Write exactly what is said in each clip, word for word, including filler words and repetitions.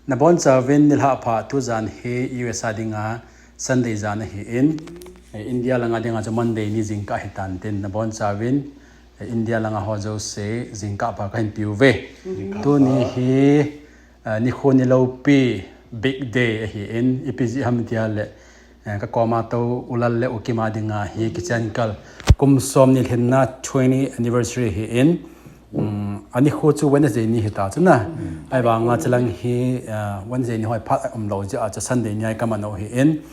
Nabonchauvin nilhah pha, tujan hi U S A dinga Sunday jan ahin, eh, India langa dinga chu Monday ni jingkah hitan tin, nabonchauvin, eh, India langa ho jouse jingkah pha kahin peuve. Tuni hi, eh, nikho niloupi, big day ahin, ipi jeh ham tia le, eh, kakoma tou U Lal le U Kim a dinga hi kichen kal kum som ni lhinna, twenty anniversary ahin, Um, anikho chu Wednesday ni hita chu na. Ahivanga chulang hi, uh, Wednesday ni hoi phat umlou jeh a chu Sunday ni a kaman u ahin.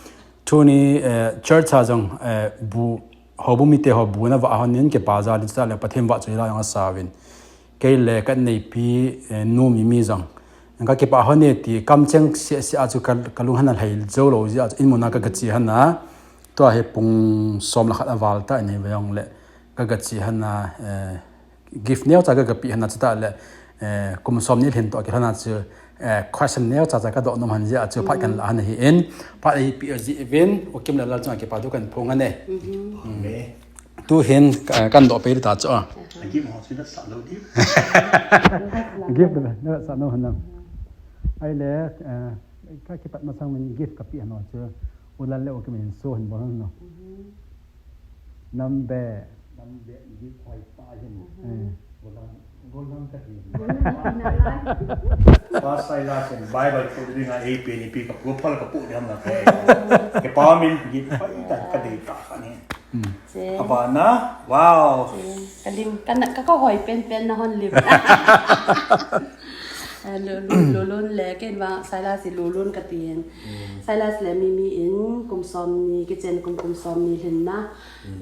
Tuni, uh, church a jong, uh, bu, houbung mite ho bu ana vah hon in kipa jal in chutah le Pathen vahchoi la jong asauvin. Kei le kaneipi, uh, nu Mimi jong kakipah hon e ti kamcheng seh seh a chu ka, kalung hana lhai jou lou jeh a chu in mun a ka, kache hana. Tua hi pung som le khat aval ta in hijongle ka, kache hana, uh, gift neocha ka, kapeh hana chutah le, eh, kum som ni lhin toh kilhona chu, eh, question neocha cha kadoh nom hon jeh a chu phat kahin la hon ahin, phat eipeh jeh uvin, U Kim le Lal chunga kipa thu kahin phong hon e. Tuhin, eh, kahin doh peh ta chu a. Gift na, na sa no hon nam. Ahile, eh, kakipat masang in gift kapeh hon chu, U Lal le U Kim in show hin bol hon no. Nambe. Nambe, ipi khoi pa hin. Eh. Golang, golang ka hin. Pa Silas in Bible pu dinga eipe ni pi kapu phal kapu diham na ke. Ke pa min ipi khoi ta kadei ta kani. Abana, wow. Kalim, kana, ka, kahoi pen pen na hon lim. Eh, Lu-, Lu-, Lulun le, ken vang Silas hi Lulun katin. Silas le Mimi in kum som ni, kichen kum kum som ni lhinna.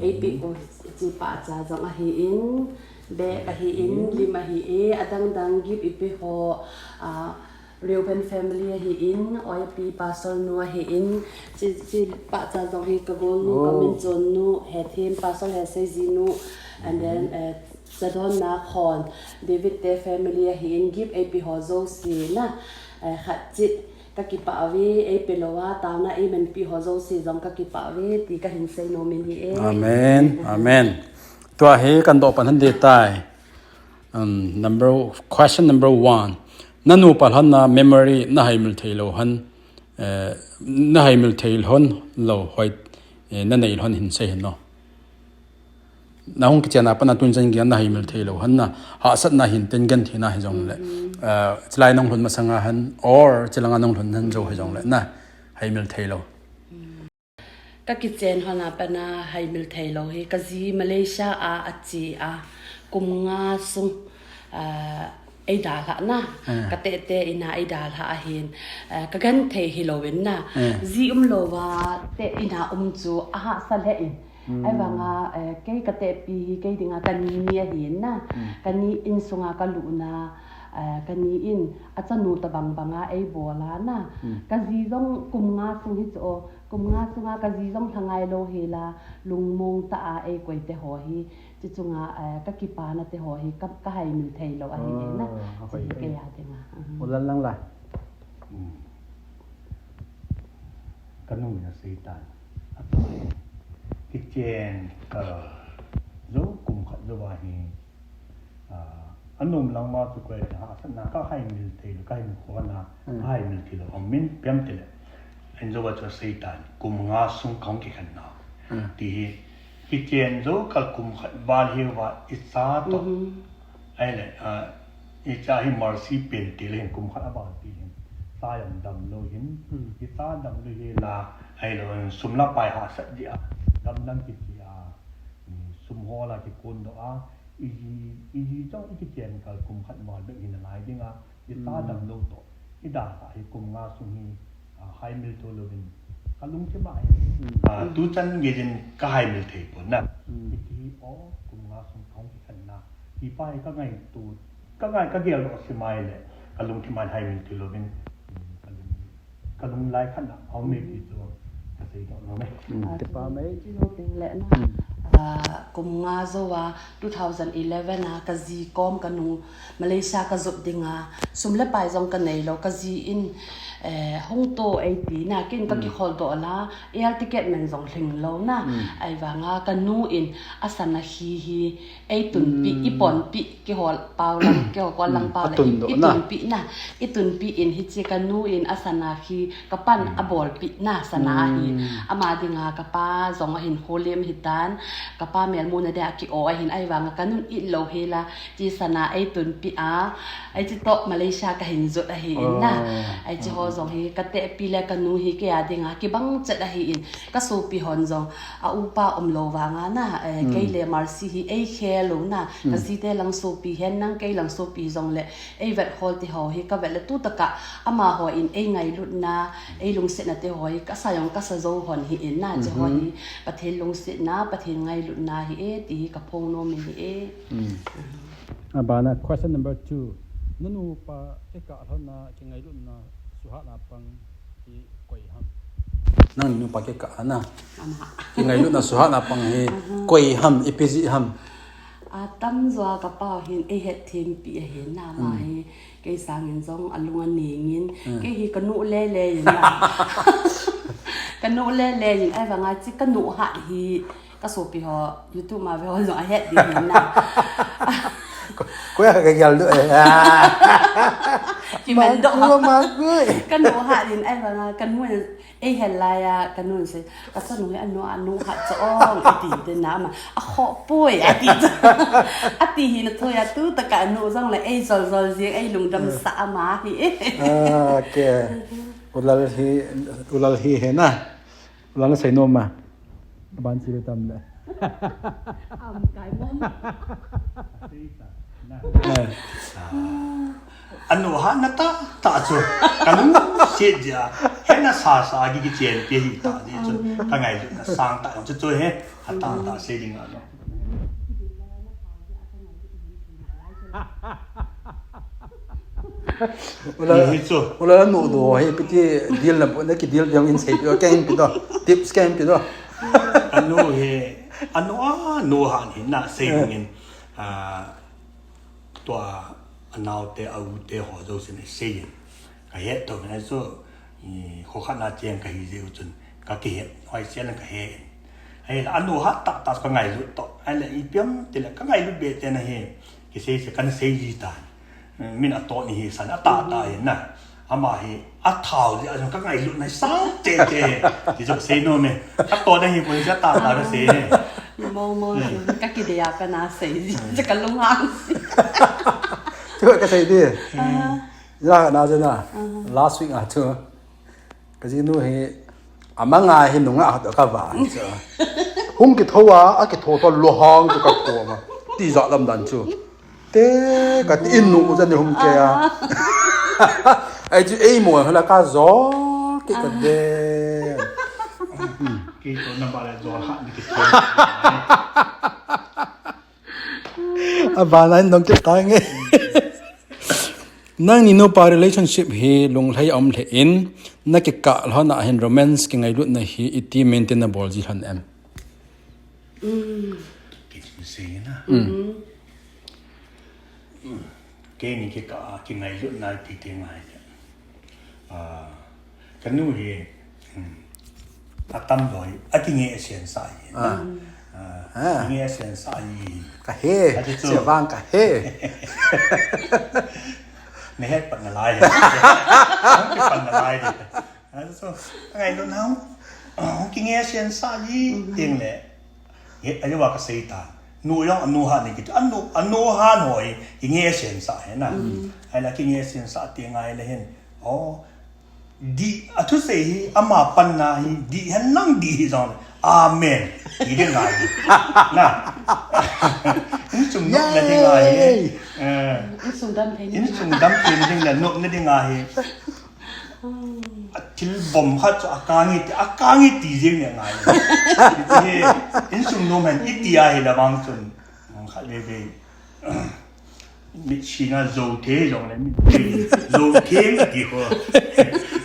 Eipeh u hiche pahcha jong ahin, bag ahin, lim ahi e, adang dang gift ipe ho, ah, Reuben family ahin, Oipi Pastor nu ahin, hiche, hiche pahcha jong hi kagol nu, kamin chon nu, Hethem Pastor Heseiji nu, and then, eh, Chadon Nakhon, David te family ahin, gift eipeh ho jouse na, eh, khat cheh kakipah uve, eipe lou a, taona eimanpi ho jouse jong kakipah uve, ti kahin sei nom in ahi e. Amen. Amen. Tua hi kahin doh pan hon ding tai. Um, number, question number one. Na nupa lhon a memory na haimil thei lou hon, eh, na haimil thei lhon lou hoi, eh, na nei lhon hin sei hon no. Na hung kichen a pat a tun chan geiya na haimil thei lou hon na, hahsatna hin ten genthei na hijongle, ah, chulai nahung lhun masang a hon, or chulanga nahung lhun hon jou hijongle na haimil thei lou. Ka kichen hon a pat a haimil thei lou hi, ka ji Malaysia a ache a, kum nga sung, ah, eidalhah na, ka tete in a eidalhah ahin, ah, ka genthei hilou in na, ji umlou a tete in a um chu ahahsa lheh in, Ahivanga, eh, kei ka tepi hi, kei dinga ka ni ni ahin na. Ka ni insunga ka lutna, eh, ka ni in achanu tabang banga eibol a na. Ka ji jong kum nga sung hi chu o, kum nga sunga ka ji jong lhangai lou hela, lungmong tah a eikoi te ho hi, chuchunga, eh, ka kipana te ho hi, ka, ka haimil thei lou ahi e na. Chuchu kei a dinga. U Lal nang la. Ka nung in asei tan. Atua hi. Kichen, ah, jou kum khat jou a hi, ah, anom lang ma chu koi le hahsatna ka haimil thei lou, ka hinkho na, ka haimil thei lou. Amin pem tile. Ahin jou a chu asei tan. Kum nga sung kahung kikhen na. Ti hi. Kichen jou kal kum khat val hiuva icha toh. Ahile, ah, icha hi Mercy pen tile hin kum khat aval pi hin. Cha jong damlou hin. Icha damlou hela, ahilou, sum le pai hahsat jeh a. Gamdang kiti a. Sum hol a kikon doh a. Iji, iji jong ikichen kal kum khat val bep hi nalai ding a. Icha damlou toh, idalhah hi kum nga sung hi, ah, haimil thei louvin. Ka lungthim a hi. Ah, tuchan gei jin ka haimil thei pon na. Iti hi o, kum nga sung kahung kikhen na. Ti pa hi ka ngaito, ka ngai, ka geldoh sim a ahile, ka lungthim a haimil thei louvin. Ka lung, ka lunglai khat na, aum e ti chu, ka seidoh nom e. Ah, ti pa mai. Chu jou teng le na. Ah, kum nga jou a, two thousand eleven a ka ji kom ka nung Malaysia ka jot dinga, sum le pai jong ka neilou, ka ji in, Eh, hung to ei ti na, ken ka kikhol doh la, air ticket man jong hling lou na. Ahivanga ka nu in a sana khi hi ei tunpi, i ponpi, kihol pau lang, kihol kol lang pau la, i tunpi na, i tunpi in hiche ka nu in a sana khi ka pan a bolpi na sana hi. Ama dinga ka pa jong ahin kholem hitan, ka pa melmu na dia ki o ahin, ahivanga ka nun it lou hela, chi sana ei tunpi a, Aichi toh Malaysia ka hin jot ahi in na. Aichi ho jong hi ka tehpi le ka nu hi kei a dinga kibang chet ahi in. Ka sopi hon jong a upa um lou vanga na, eh, kei le Mercy hi ei khel lou na. Ka jite lang sopi hen nang kei lang sopi jong le ei vet hol ti ho hi ka vet le tu taka ama ho in ei ngailut na, ei lungset na te ho hi ka sa jong ka sa jou hon hi in na. Chi ho hi Pathen lungset na, Pathen ngailut na hi e ti hi ka phong nom in hi e. Abana, question number two. Nanu pa kikah lhon a kingailutna suhatna pang hi koi ham? Nang nu pa kikah na. Ama. Kingailutna suhatna pang hi koi ham, ipi jeh ham? Atam jo a ka pa hin ei het thempi ahi na, ama hi kei sangin jong alung aning in, kei hi ka nu lele in na. Ka nu lele in, ahivanga chi ka nu hat hi Ka sopi ho, YouTube ma ve ho jong ahet ding hin na. Ko, ko ya ka gel du, eh. Ah. Kiman doh. Ma ku, ma ku. Ka nu hat in, ahivanga, ka nu in, ei hel lai a, ka nu in sei, ka chanu hi anu, anu hat cho ong, ati te na ama, akhoh poi, ati cho. Ati hi na thoi a tu, taka anu jong le, ei jol jol jing, ei lungdam sa ama hi. Ah, okay. U Lal hi, U Lal hi he na. Lang sei nom a. Aban chi le tam le. Am kai mom. Eh. Anu hat na tah tah chu. Ka lungset jeh a. Hetna sa sa a ki kichen pi hi tah jeh chu. Ka ngailutna sang tah chu chu he. Hatah tah sei ding a lo. U Lal, hi chu. U Lal anu do hi piti deal na bu na ki deal jong in sei pi o, kei in pi do. Tips kei in pi do. Anu hi, anu a, nu hat hi na sei ding in, ah, tua anau te, a u te ho jousen sei in. Ka het to na chu, i, kho khat na cheng ka hi jeh u chun, ka kihet, hoi sia na ka he in. Ahile, anu hat tah tah ka ngailut to. Ahile, ipi ham tile, ka ngailut be te na hi, kisei se kan sei ji ta. Min a to ni hi san, a tah tah hi na. Ama hi, a thao ji, a jong ka ngailut na sang te te. Ti jong sei nom e. A to na hi, pon sia tah tah ka sei e. Mo, mo, ka kidei a ka na sei ji. Ka lunghang. Chu ka sei di. Ah. Ila na je na. Last week a chu. Ka jinu hi, a manga hi nunga ha to ka va. Hung kitho a, a kitho to lo hang to ka ko ma. Ti ja lam dan chu. Te ka ti in nu ja ni hung ke a. Ai chu ei mo hala ka jo ki ka de. Ki to na ba le jo ha ni ki to. Abana in dong kit tange. Nangni nupa relationship hi lunglhai aum lheh in, na kikah lhon a hin romance kingailutna hi iti maintain na bol ji lhon em? Kei sei na. Keini kikah a kingailutna iti ti ngai. Ah, ka nu hi, hmm, a tam loi, a kinge a sian sa hi. Ah. Ah, kinge a sian sa hi. Ka he, a ti chu. Sia vang ka he. Ne het pat na lai. Hung ki pat na lai. A ti chu. Ngai lo nau. Hung kinge a sian sa hi. Ting le. Nge, a yewa ka sei ta. Nu jong a nu hat ni kiti. A nu, a nu hat hoi. Kinge a sian sa hi na. Ai la kinge a sian sa ti ngai le hin. Oh. Di, a thusei hi, ama panna hi, di hen lang di hi jong. Amen. Ti ding ngai. Na. Insung nopna ding ahi. Yay! Eh. Insung dam thei. Insung dam thei ding le nopna ding ahi. A thil bom khat chu a kang i ti, a kang i ti jing le ngai. Ti hi, insung nom hen i ti ahi la bang chun. Khat ve ve. Mit sina zo the jong le mit the. Zo the nga ti ho.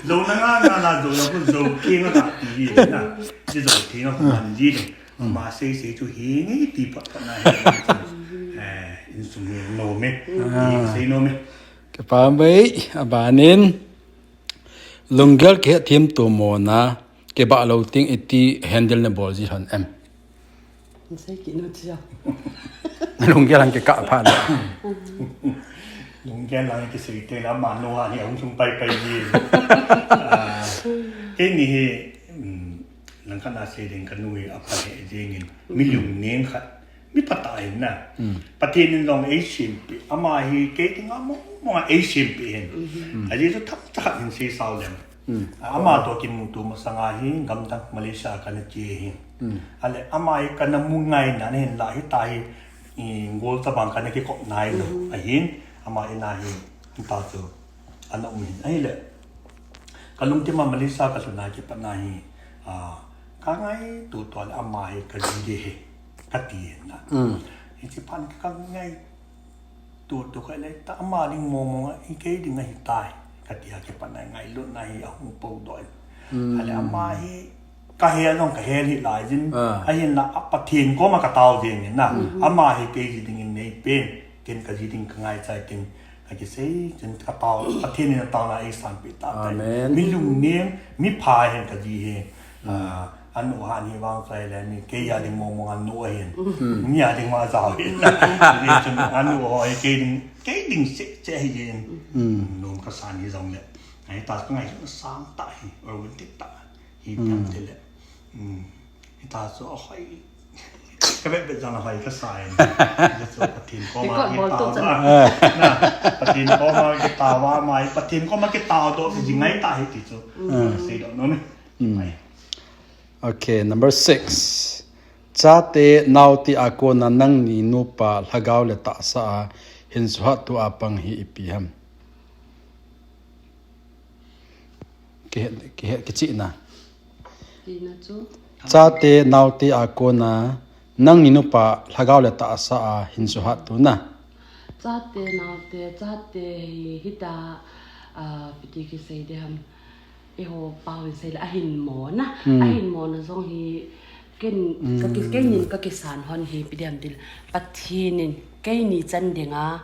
Zo na nga nga na zo na ko zo the nga ka ti hi na. Ti zo the nga ko man ji de. Ma sei sei chu hi ngi ti pa pa na he. Eh, insung ni no me. Ti sei no me. Ka pa mai, abanin. Lunggel kihet thim tu mona, kibah lou ting iti handle na bol ji hon em. Sei ki no chia. Lunggel han kikah pha na. Lunggel lang kisei te la ma no ha ni hung sung pai pai ji. Ah, kei ni hi, mm, lang kana sei ding ka nu hi a pha he ding in. Mi lungnem khat. Mi pha ta hin na. Pathen in jong ei siampi. Ama hi kei dinga mong mong a ei siampi hin. Ajeh chu thak thak hin sei sao lem. Ama to kimuto masanga hi gamdang Malaysia kana che hi. Ale ama hi kana mu ngai na hin la hi ta hi, i, gol tabang kana kikop nai lo. Ahin, ama ina hi, ta chu. Ana um hin. Ahile. Ka lungthim a Malaysia ka lhun a kipat na hi, ah, ka ngaito to le ama hi ka ji ding ahi, ka ti na. Hiche phat ka ngaito to ka le ta ama ding mong mong a, hi kei ding ahi tai, ka ti a kipat na ngailutna hi ahung po doh in. Ale ama hi ka hel jong ka hel hih lai jin, ahin la a Pathen koma ka tao jeng in na. Ama hi kei ji ding in nei pen, ken ka ji ding ka ngaichai tin, ka kisei, ken ka tao, Pathen in a taona ei sanpi ta tai. Amen. Mi lungnem, mi pha hen ka ji hi. Ah, anu han hi vang chai le mi, kei a ding mong mong anu ahin. Mi a ding ma jao hin. Ni chun anu ho hi kei ding, kei ding se, se hi hin. Nom ka san hi jong le. Ai ta ka ngai sang ta hi, romantic ta hi tam te le. Hita chu ahoi. Ka vet vet jong ahoi ka sa in. Hita chu Pathen koma kitao na. Na, Pathen koma kitao a mai, Pathen koma kitao doh ji ngai ta hi ti chu. Sei doh nom e. Okay, number six. Chate naote a kona nangni nupa lhagao le tahsa a hin suhat tu a pang hi ipi ham. Kihet, kihet, kichihna. Tina chu. Chate naote a kona nangni nupa lhagao le tahsa a hin suhat tu na. Chate naote, chate hi hita, ah, piti kisei ding ham. Eiho pao hin sei le ahin mo na. Ahin mo na jong hi ken, ka ki, keinin ka kisan hon hi ipi ding ham tile. Pathen in keini chan dinga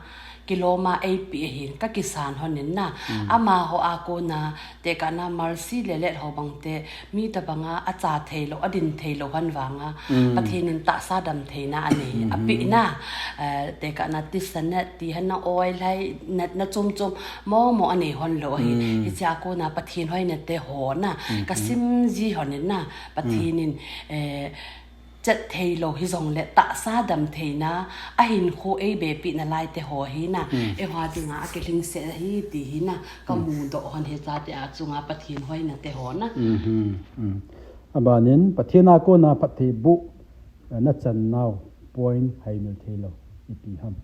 kilom a eipe ahin ka kisan hon in na. Amaho a kona tekahna Mercy le Let ho bang te mi tabanga acha thei lou, adin thei lou hon vanga. Pathen in tahsa dam theina anei, ape na, eh, tekahna tisanet, ti hana oil hai, natna chom chom, mong mong anei hon lou ahi. Hiche a kona Pathen hoina te ho na, ka sim ji hon in na, Pathen in, eh, chet thei lou hi jong le tahsa dam theina, ahin khu ei bepi na lai te ho hi na, eiho dinga akilhingset ahi ti hi na, ka mu doh hon hiche te a chunga Pathen hoina te ho na. Abanin, Pathen a kona phatthei boh, eh, na chan nau point haimil thei lou, ipi ham.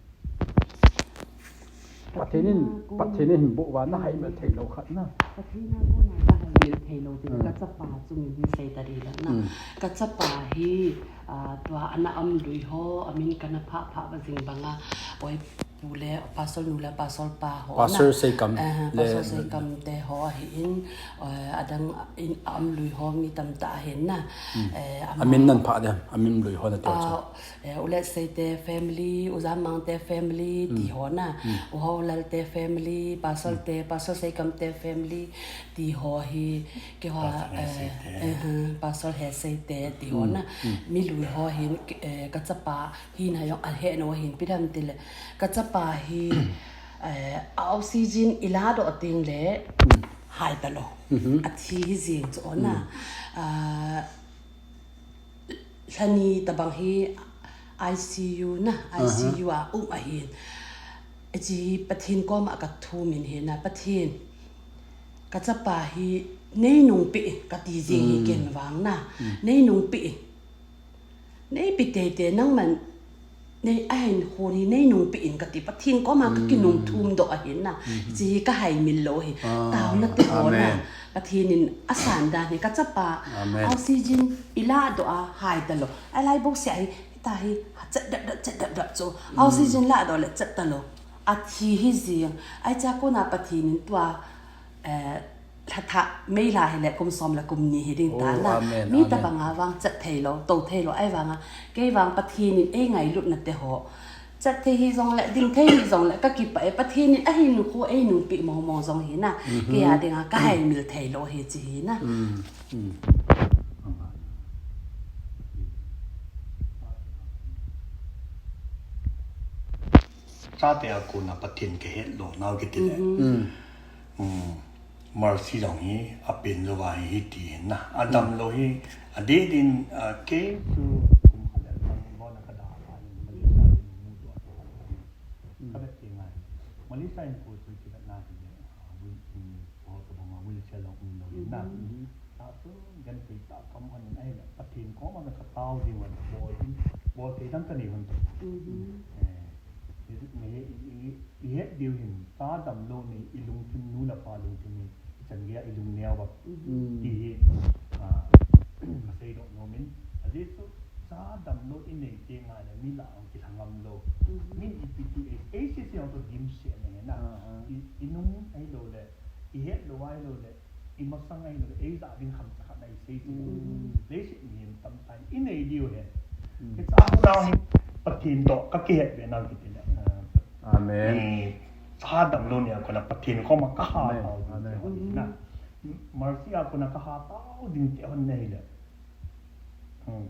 Pathen in, Pathen in hin boh uva na haimil thei lou khat na. Pathen a kona ka haimil thei lou ti ka chapa chungin hin sei ta ding la na. Ka chapa hi, ah, tua ana um lui ho, amin kana pha pha ba jing banga, oi, nu le, pastor nu le, pastor pa ho na. Pastor Seikam le, pastor Seikam te ho ahin, eh, adang in um lui ho mi tamtah ahin na. Eh, amin nan pha dem, amin lui ho na tua chu. Eh, U Letseite family, U Jammangte family, ti ho na. U Holalte family, pastor te, pastor Seikamte family, ti ho hi, keiho, eh, pastor Heseite, ti ho na. Mi lui ho hin, eh, ka chapa, Hina jong ahe nau ahin ipi dam tile. Ka chapa hi, eh, a oxygen i ladoh teng le, hai talou. Athi hi jeng chu ona. Ah, lhani tabang hi I C U na, I C U a um ahin. Hiche hi Pathen koma ka thum in hina, Pathen. Ka chapa hi nei nungpeh in ka ti jeng hi ken vang na. Nei nungpeh in. Nei pe teitei nangman, nei ahin hon hi nei nungpeh in ka ti, Pathen koma ka kinung thum doh ahin na. Hiche hi ka haimil lou hi. Taona te ho na. Pathen in asan dan hi ka chapa. Oxygen i ladoh a hai talou. Alai bou se ahi, hita hi chat dap dap, chat dap dap chu. Oxygen ladoh le chat talou. Athi hi jeng. Ahi cha kona Pathen in tua, eh, lha thah, May lha hile kum som le kum ni hi ding ta na. Mi tabang a vang chat thei lou, tou thei lou, ahi vang a. Kei vang Pathen in ei ngailutna te ho. Chat thei hijongle, ding thei hijongle, kakipah e, Pathen in ahin khu, einu pi mong mong jong hi na. Kei a dinga, kahaimil thei lou hi chi hi na. Chate a kona Pathen kihet lou nau kiti le. Mercy jong hi apen jou va hi, hiti hin na. Adamlou hi, adeh din, kei chu kum khat le lang gon a kada a, Malaysia in ko chu kivet na hi le, wheel, ho to bang wheelchair jong umlou hin na. Ta chu genthei tah kam hon in ahile, Pathen koma katao ding hon, bol thei dang kanei hon. Ihet diu hin, cha damlou nei, ilungthim nu le pa lungthim hi, ichan geiya ilung neo va. Ti hi, kaseidoh nom in, ajeh chu, cha damlou inei teng le, mi lah a kilha ngam lou. Min ipi ti, ei, ei sese jong chu dimset na hi na. Inung ahiloule, ihet lou ahiloule, imasang ahiloule, eijah ding khamcha khat na isei chu. Leiset mihem tamtah in inei diu hi. Hiche a kona hi Pathen toh kakihet be nau kiti le. Amen. Cha damlou nei a kona Pathen koma kahatao ding te hon na. Mercy a kona kahatao ding te hon ahile,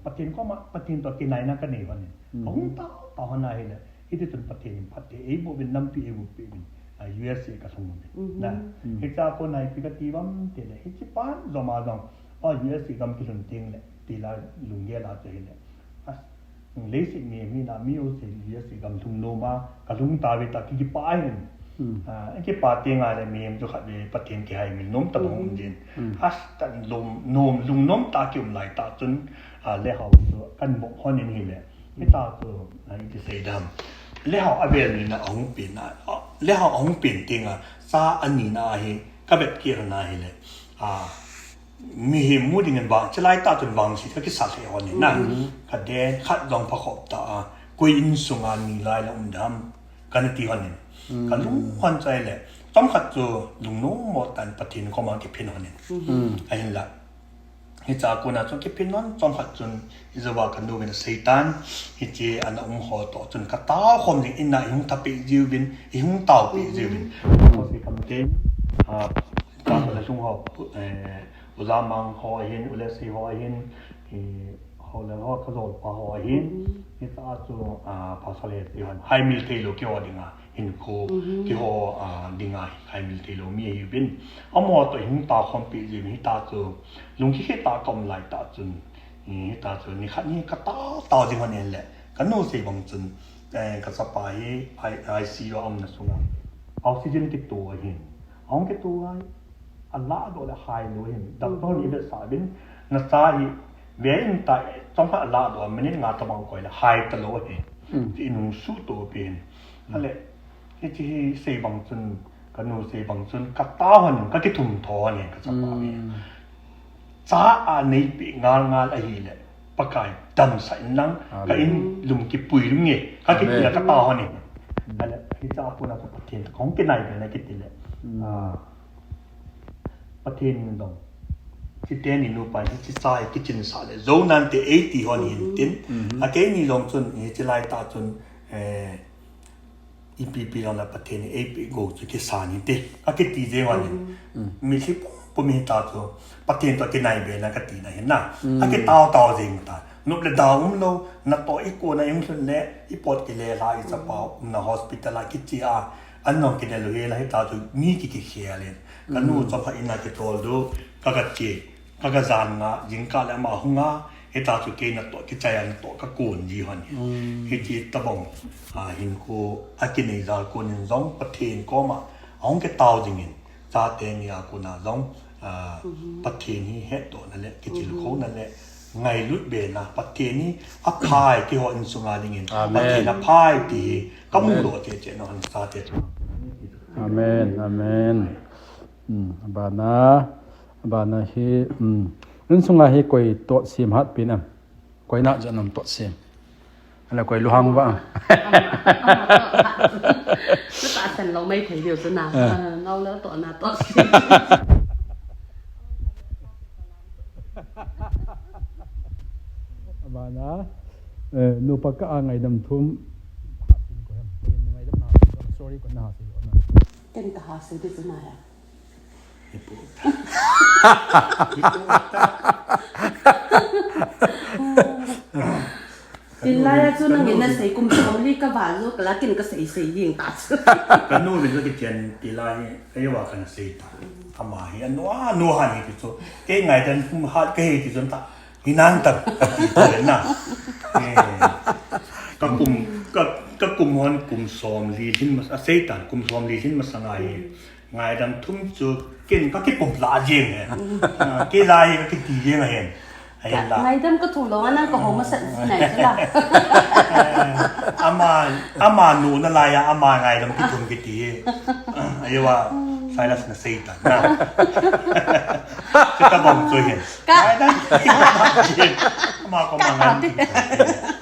Pathen koma, Pathen toh kinaina kanei hon in. Kahung tao tao hon ahile, hitichun Pathen in phatthei eiboh uvin, lampi eiboh peh uvin, U S A kalhung uvin na. Hiche a kona ipi kati uvam tile, hiche pa joma jong, U S A gam kilhun tengle, tila lunggel a chu hile, leiset mihem hina, mi jouse U S A gam lhung nom a, kalhung tauve tia kikipah ahin. Kipah teng le mihem chu khatvei Pathen kihaimil nom tabang um jin. Hasta lungnom tah a kium laitah chun, lehao chu kanbok hon in hile, hita chu, iti sei dam, lehao avel nina ahung pen a, lehao ahung pen tenga, cha anina ahi, kavet kit hon ahile, mihem mu dingin vang, chulai tah chun vangset kakisa lheh hon in na. Kaden khat jong phakhop tah a, koi insunga ni lai la um dam, kana ti hon in. Kalung hon chu ahile, chomkhat chu lungnom mo tah in Pathen koma kiphin hon in. Ahinla, hiche a kona chun kiphin hon, chomkhat chun ijouva kanuvin aseitan, hiche ana um ho toh chun katao khom jing in na, ihung thapeh jiuvin, ihung taopeh jiuvin. Ho sei kamten, cha kala lhung ho, U Jamang ho ahin, U Lesei ho ahin, ho le ho kajolpa ho ahin, hiche a chu, Pastor Lhete hon haimil theilou keiho dinga hinkho, keiho dinga haimil theilou mi ahiuvin. Amaho toh ihung taokhom peh jiuvin, hita chu lungkikhet tah a kaum laitah chun, hita chu nikhat hi katao tao jing hon in le, kanu sei bang chun, kachapa hi I C U a umna sunga oxygen kito ahin, ahung kito a, alahdoh le hailou ahin, doctor hon ivetsah uvin, nacha hi ve in ta, chomkhat alahdoh a, minute nga tobang koi le hai talou ahi, ti inung suhtoh pi hin. Ale, hiche hi sei bang chun, kanu sei bang chun, katao hon in, kakithum tho hon in, kachapa hi. Cha aneipeh ngal ngal ahile, Pakai damsah inlang, ka in lung kipui lung nge, kakiti le katao hon in. Ale, hiche a kona chu Pathen toh kahung kinaibe na kiti le, Pathen in jong, chiteni nupa in hiche cha hi kichinsah le jou nante eiti hon hin tin. Akeini jong chun, hiche laitah chun, ipi pi jongle Pathen in eipeh gou chu kisan hite, kakiti jeng hon in. Mitlhi pumpum hita chu Pathen toh kinaibe na katina hin na. Akitao tao jeng ta, nop le da umlou, natoh ikona ihung lhun le, ipot kile lha, ichapa umna hospital a kiche a, an jong kile lou hel a, hita chu mi ki kikhel in. Kanu chapa in a kitol du, kagache, kagajan nga, jingkah le ama hunga, hita chu kei natoh kichai a natoh kakon ji hon in. Hiche tobang hinkho akinei jal kon in jong Pathen koma ahung kitao jingin, chateni a kona jong Pathen hi hettohna le kichilkhouna le ngailutbe na, Pathen hi aphai keiho insunga dingin, Pathen aphai ti hi kamudoh cheh cheh na hon chate chu. Amen, amen. Abana, abana hi, insunga hi koi tohsem hatpi nam? Koi najoh nam tohsem? Ala koi luhang va. Natahsan lou maithei diu chu na. Nao le tohna tohsem. Abana, nupa kah a ngaidam thum. Ken ka ha se de chu na ya. Tin lai a chu nangin na sei kum som li ka va zo ka la kin ka sei sei ding ta chu. Ka nu le ka kichen ti lai, ka yo wa kan sei ta. Ama hi anu anu han hi ti chu. Ke ngai dan kum ha ke hi ti chun ta. Hi nang ta ka ti ta na. Eh, ka kum ka ka kum hon kum som li lhin ma a sei ta kum som li lhin ma sa ngai. Ngaidam thum chu ken ka kipum la jeng e. Ah, ke lai ka kiti jeng a hen. Ahin la. Ngaidam ka thum lo, nang ka hong masat nai chu la. Ama, ama nu na lai a, ama ngaidam kithum kiti e. Ayo wa, Silas na sei ta na. Kita bang chu hen. Ka. Ngaidam kithum kiti e. Ama ko ma ngaidam kithum kiti e.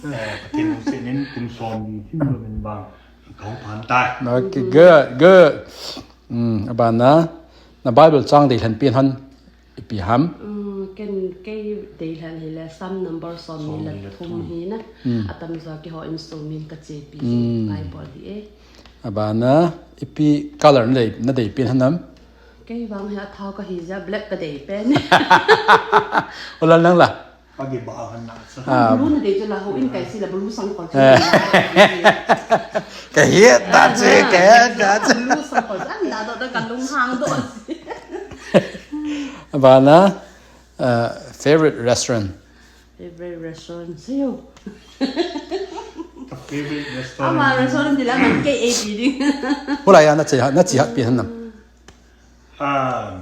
Eh, Pathen senin kum som ni thim lo min bang. Ka hong phan tai. Okay, good, good. Hmm, abana, na Bible chang deilhen pen hon ipi ham? Hmm, ken kei deilhen hi le Psalm number som ni le thum hi na. Hmm. Atam jo keiho insung min ka chepi Bible di e. Abana, ipi color na dei, na dei pen hon am? Kei vang hi athao ka hi jeh a black ka dei pen. Ola nang la. Pagi ba han na sa. Ah. Blue na dei chu la ho in kai si la blue sang kon chu. Eh. Ka hiat ta che, ka hiat ta che. Blue sang kon an la do da ka lung hang do. Abana, uh, favorite restaurant. Favorite restaurant seo. Ka favorite restaurant. Ama restaurant ti la man ke A B ding. Hola ya na che ha, na che ha pi han nam. Ah.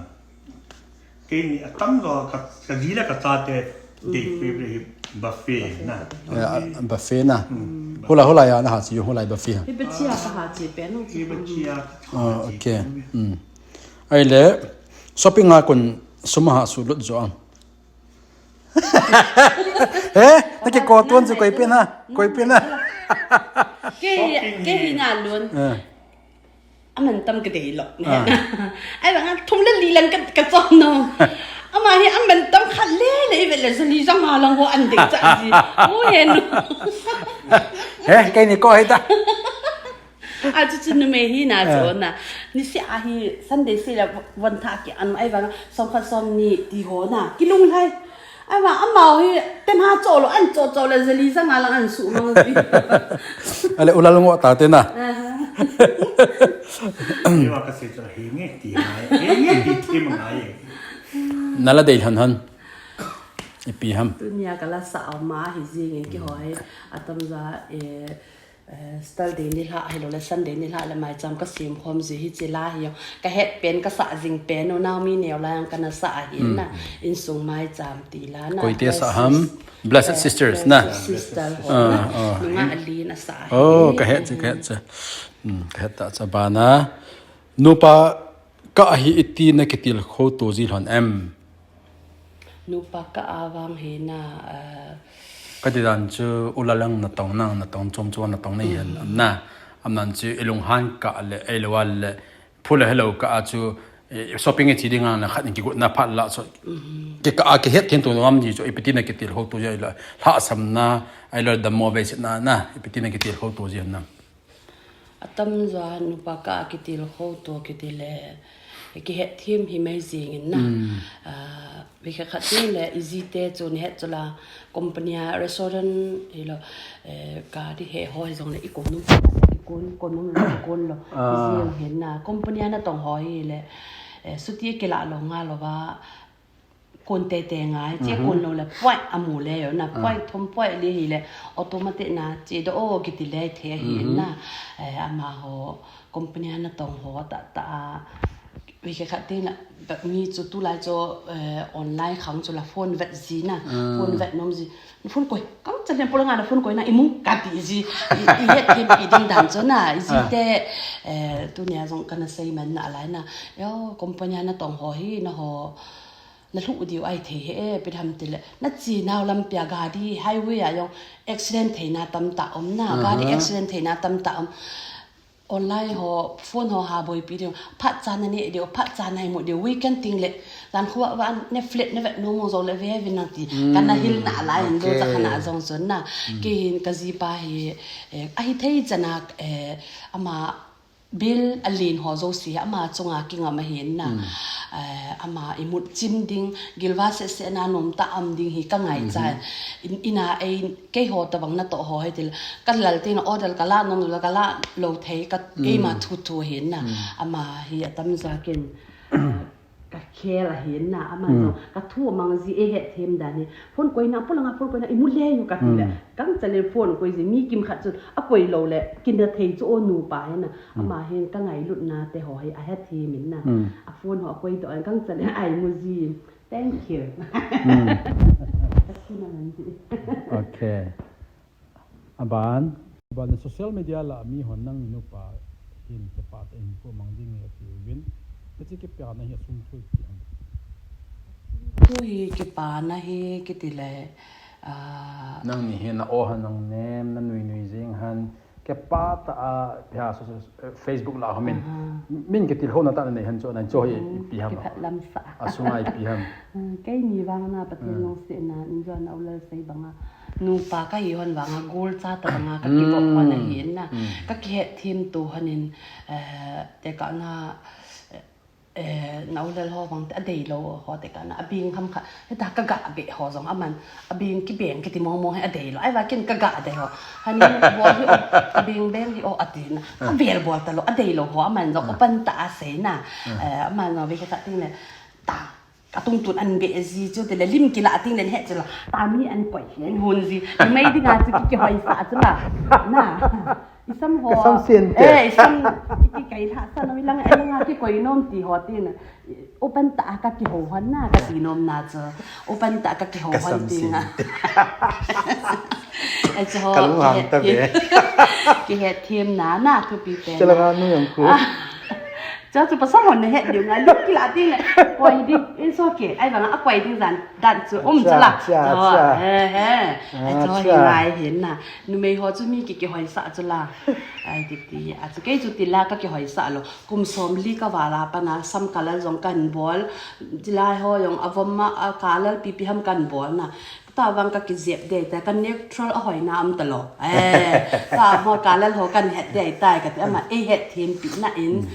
Keini atam jo ka, ka ji le ka chate dei favorite hi buffet na. Ya, buffet na. Hmm. Hola, hola ya na ha chi, hola buffet. Hi buffet a ka ha chi pen. Hi buffet a ka ha chi. Ah, okay. Hmm. Ahile, shopping a kon sum a ha sulut jo am? Eh, na kikoi tuan chu koi pen ha? Koi pen ha? Ke, ke hi na lun. Eh. Aman tam ka dei lo. Ah. Ahivang a thum le li lang ka, ka chom nom. Ama hi aman tam khat le le ve le jali jang a lang ho an dei cha ji. Mo he nu. He, keini ko hei ta. A chu chu numei hi na chu na. Ni se a hi Sunday se la von tha ki an ahivang a som khat som ni ti ho na. Kilung lai. Ama, ama hi, ten ha cho lo, an cho cho le jali jang a lang an su mang ji. Ale ulal ngo ta te na. Aha. Ni wa ka se cho hi nge ti ngai. Hi nge ti ti ma ngai. Na la dei han han. Ipi ham. Tunia ka la sa ama hi jing in kihoi. Atam ja, eh, Eh, Saturday nilhah, hilou le Sunday nilhah le maicham ka sem khom ji hi che la hi. Ka het pen ka sa jing pen u nau mi neo la jong ka na sa ahi na. Insung maicham ti la na. Koite sa ham? Blessed Sisters na. Blessed Sister ho na. Ah, ah. Nunga alin a sa ahi. Oh, ka het che, ka het che. Hmm, ka het ta cha bana. Nupa kah hi iti na kitil kho to ji lhon em? Nupa kah a vang hi na, ah, ka ti dan chu ula lang natong nang, natong chom chom natong nei hen, am na. Am nan chu ilung han kah le, ei lo a le, phu le hello kah a chu, eh, shopping i chi ding ang na khat in kigot na phat la chu. Ki kah a kihet thin to nom ji chu, ipi ti na kitil kho to ji la, lhasam na, ei lo dam mo ve sit na na, ipi ti na kitil kho to ji na. Atam jo a nupa kah a kitil kho to kiti le, kihet thim hi mai jing in na. Hmm. Ah, mi khat khat tin le, i ji te chu ni het chu la, company a restaurant hi lo, eh, ka ti he ho hi jong le i kon num, i kon, kon num le, i kon lo. Ah. I ji jong hin na, company a natong ho hi le, eh, suti kila lo nga lo va, kon tete ngai, che kon lo le point a mu le yo na, point thum point li hi le, automatic na, che do o kiti le the hi na, eh, ama ho, company a natong ho ta ta a, mi khat khat te na, mi chu tulai chu, eh, online khang chu la phone vet ji na, phone vet nom ji, phone koi, kang cha len pula nga na phone koi na, i mu ka ti ji, i, i het thim pi ding dan chu na, i ji te, eh, tunia jong ka na sei man na lai na, yo, company a natong ho hi na ho, na lhuh diu ahi thei he, ipi ham ti le. Na che nau lampi a gari highway a jong accident theina tamtah um na. Gari accident theina tamtah um. Online ho, phone ho ha boipi diu, phat chan na ne diu, phat chan na imu diu, weekend ting le, dan khuwa wa ne flat ne vet no mo zo le ve ve nang ti, kan na hil na lai hin do cha khana jong chun na, ke hin ka ji pa hi, eh, ahi thei chana, eh, ama bil a lin ho zo si, ama chunga kingam ahin na, eh, ama imut chim ding, gilwa se se na nom ta am ding hi ka ngai chai, in, ina ei, kei ho tabang na to ho he til, ka lal te na order ka la nom la ka la lo thei ka ei ma thu thu hin na, ama hi atam ja kin, ka khel ahin na, ama no, ka thu mang ji e he them dan hi, phone koi na, pulanga phone koi na, imu le yu ka ti le, kang chale phone koi ji, mi kim khat chu, a koi lo le, kin da thei chu o nu pa he na, ama hin ka ngai lut na te ho he, a he them in na, a phone ho a koi to an kang chale ai mu ji, thank you. Ka thu na man ji. Okay. Aban, aban social media la mi hon nang nupa hin kipah ta hin ko mang ding e ti uvin. Hiche kipah na hi asung thui ti ham. Thui kipah na hi kiti le, ah, nang ni hi na o han nang nem, na nui nui jing han, kipah ta a, pia so, so, Facebook la ho min. Min kitil ho na ta na nei han cho, na cho hi pi ham. Kipah lam sa. Asunga ipi ham. Kei ni vang na Pathen lungset na, in jo na u lal sei banga. Nupa ka hi hon vanga, gol cha ta vanga, ka kibok hon ahi na. Ka kihet them to hon in, eh, te ka na, eh, na u lal ho vang te a dei lo ho te ka na, a bing kham kha, he ta ka ga be ho jong aman, a bing ki beng kiti mong mong he a dei lo, ai va kin ka ga de ho. Hani bol hi o, a bing beng hi o a ti na, a vel bol ta lo, a dei lo ho aman jong, open ta a sei na. Eh, aman jong ve ka ting le, ta, Ka tungtun an be ji chu, tile lim kila ting len he chu la. Ta mi an koi hen hun ji. Mai dinga chu ki, kihoi sa chu la. Na. Isam ho. Isam sin te. Eh, isam ki, ki kai la sa no lang, eh, nga kikoi nom ti ho ti na. Open ta ka kiho hon na, ka ti nom na chu. Open ta ka kiho hon ti nga. Eh, chu ho. Ka lung hang ta be. Kihet them na, na thupi te. Chu la nga nu yang ku. Cha chu pasal hon na het diu ngai, lut kila ti le. Koi ding, it's okay. Ai vang a koi ding dan, dan chu um chu la. Cha, cha, cha. Eh, eh. Ai chu hi ngai hin na. Numei ho chu mi ki, kihoi sa chu la. Ai ti ti. A chu kei chu ti la ka kihoi sa lo. Kum som li ka vala pa na, sam color jong kan bol. Ti lai ho jong a vom ma, a color pipi ham kan bol na. Ka ta vang ka kijep dei ta, ka neutral a hoina um ta lo. Eh, ka mo color ho kan het dei tai ka ti ama ei het them pi na in.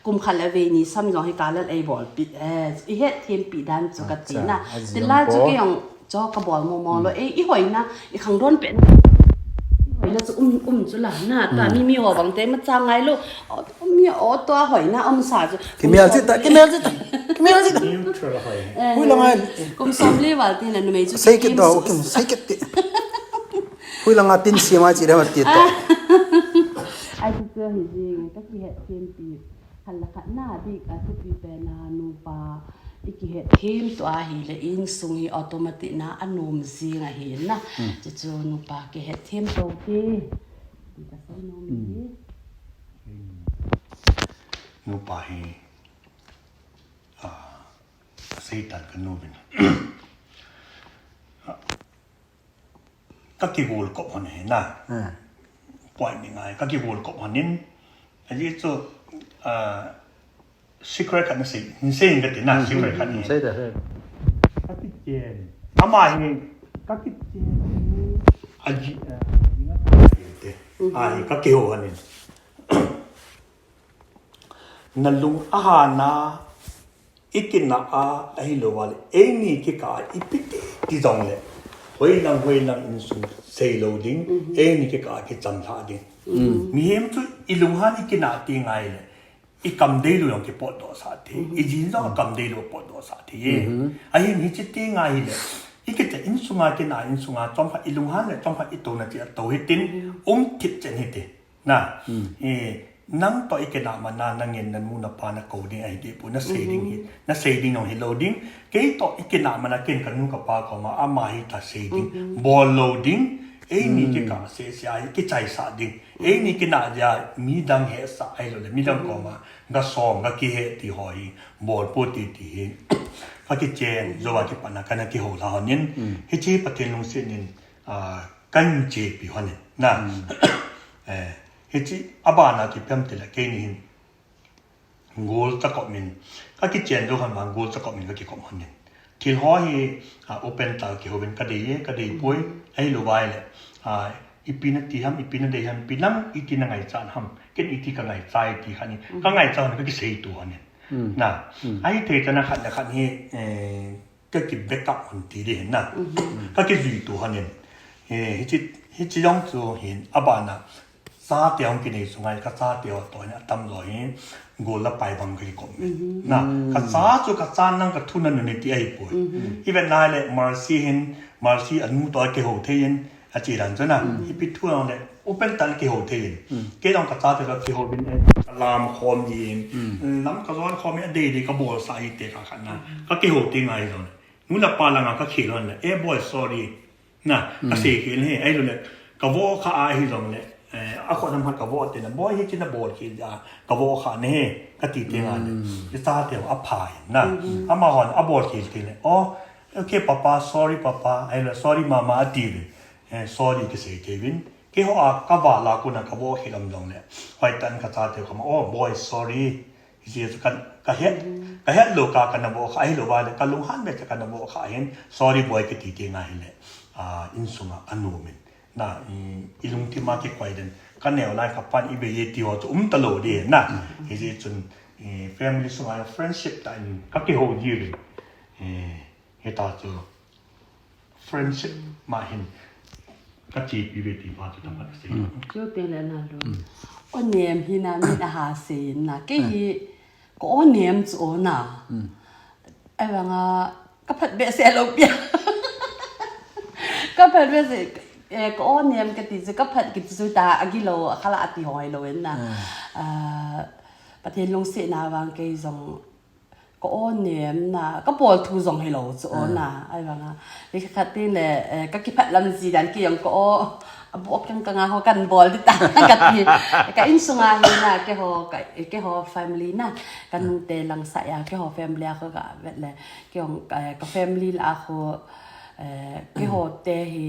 Kum khat le vei ni sam jong hi color ei bol pi. Eh, i het them pi dan chu ka ti na. Ti la chu ki jong cho ka bol mo mo lo. Ei, i hoina, i khang don pe na. I hoina chu um, um chu la na. Ta mi mi ho vang te ma cha ngai lo. Mi o to a hoina um sa chu. Kimel ji ta, kimel ji ta. Kimel ji ta. Neutral hoi. Hui la ngai. Kum som li val ti na numei chu sei kit do, kim sei kit ti. Hui la nga tin si ma chi da ma ti to. Ai ti chu hi jing, ka kihet them pi. Hal la khat na dik a thupi pe na nupa. I kihet them to a hi le insung hi automatic na a nom jing ahi na. Chu chu nupa kihet them to te. Ti ka sei nom hi. Nupa hi, ah, ka sei tan ka nu vin. Ka kigol kop hon hi na. Point ni ngai, ka kigol kop hon in. Aji chu, ah, secret khat na sei, hin sei ka ti na, secret khat ni. Sei da, sei. Ka kichen. Ama hi, ka kichen. Aji, ah, ni nga ka kichen te. Ai, ka kiho hon in. Na lung a hana, i kina a, ahilou vale, eini kikah a ipi ti jong le. Hoilang, hoilang insung sei lo ding, eini kikah a kicham lha ding. Mihem chu i lunghan i kina ti ngai le, i kam deilou jong kipotdoh sah thei, i jin jong kam deilou potdoh sah thei. Ahin hiche ti ngai le, i kiti insunga kina, insunga chomkhat i lunghan le chomkhat i touna ti a to hitin, um thip chen hiti. Na, eh, nang toh i kinah mana, nangin na nu na pa na kou ding ahi deh poi, na sei ding hi, na sei ding jong hilou ding. Kei toh i kinah mana, ken ka nu ka pa koma, ama hi ta sei ding. Bol lou ding, eini kikah seh seh ahi, kichaisah ding. Eini kinah dia, midang hesah ahilou le, midang koma, ga som, ga kihe ti ho hi, bol pou ti ti hi. Ka kichen, jou a kipat na, kana kihou lha hon in. Hiche Pathen lungset in, ah, kan chepi hon in. Na. Eh, Hichi abana chu ipi ham tile keini hin gol chakop min. Ka kichen jou hon vang gol chakop min ka kikop hon in. Thil ho hi, a, open ta kihouvin ka dei e, ka dei poi, ahilou vai le. A, ipi nati ham, ipi nadei ham, ipi nang, iti nangaichat ham. Ken iti ka ngaicha e ti khat ni. Ka ngaicha hon ka kisei to hon in. Na. Ahithei chana khat le khat hi, eh, ka ki backup hon ti ding hin na. Ka kijui to hon in. Eh, hichi, hichi jong chu hin abana. Chate hung kinei sunga ka chate ho toh hin atam jo hi gol le pai bang ka kikop. Na, ka cha chu ka cha nang ka thu nanun e ti ahipoi. Ivet na le Mercy hin, Mercy anu toh kihou thei in, achi dan chu na. Ipi thu nang le, open tan kihou thei in. Kei jong ka chate toh kihouvin e, ka lam khom in, lam ka jon khom in, adei dei ka bolsah hite kha khat na. Ka kihou ti ngai jong le. Nu le pa langa ka khel hon le, eh boy, sorry. Na, ka sei khel hi, ahilou le, ka vo kha ahi jong le, eh, akho nam khat ka vo te na, boy hichi nabol khel a, ka vo kha ne, ka ti te nga le, ka chate ho apha hin na, amahon abol khel te le, oh, okay, papa, sorry, papa, ahilou, sorry, mama, ati vin, eh, sorry, ka sei te vin, keiho a, ka val a kona ka vo khel am jong le, hoitah in ka chate ho kama, oh, boy, sorry, Hiche chu ka, ka het, ka het lou ka, ka na vo kha, ahilou vai le, ka lunghan be cha ka na vo kha hin, sorry boy kiti ti nga hile, ah, insunga anom in. Na, i, i lungthim a kikoi den, ka neo lai ka pan i be ye ti ho chu um talou di na. Hiche chun, i, family sunga friendship tah in ka kihou ji uvin. I, Hita chu friendship ma hin ka chepi ve ti pa chu tama ka sei. Chu te le na lo. O nem hi na min a ha sei na. Kei hi ka o nem chu o na. Ai vanga ka phat be se lo pia. Ka phat be se, eh, ka o nem ka ti chu ka phat ki chu ta a gi lo a khala a ti hoi lo en na. Ah, Pathen lungset na vang kei jong Ka o nem na, ka bol thu jong hilou chu o na, ai vanga. Ni khat tin le, eh, ka kiphat lam ji dan kei jong ka o, a bok keng ka nga ho kan bol di ta, ka ti. Ka insunga hi na, keiho, ka, keiho family na, ka nute lang sa ya, keiho family a kho ka vet le, kei jong, eh, ka family la a kho, Eh, keiho te hi,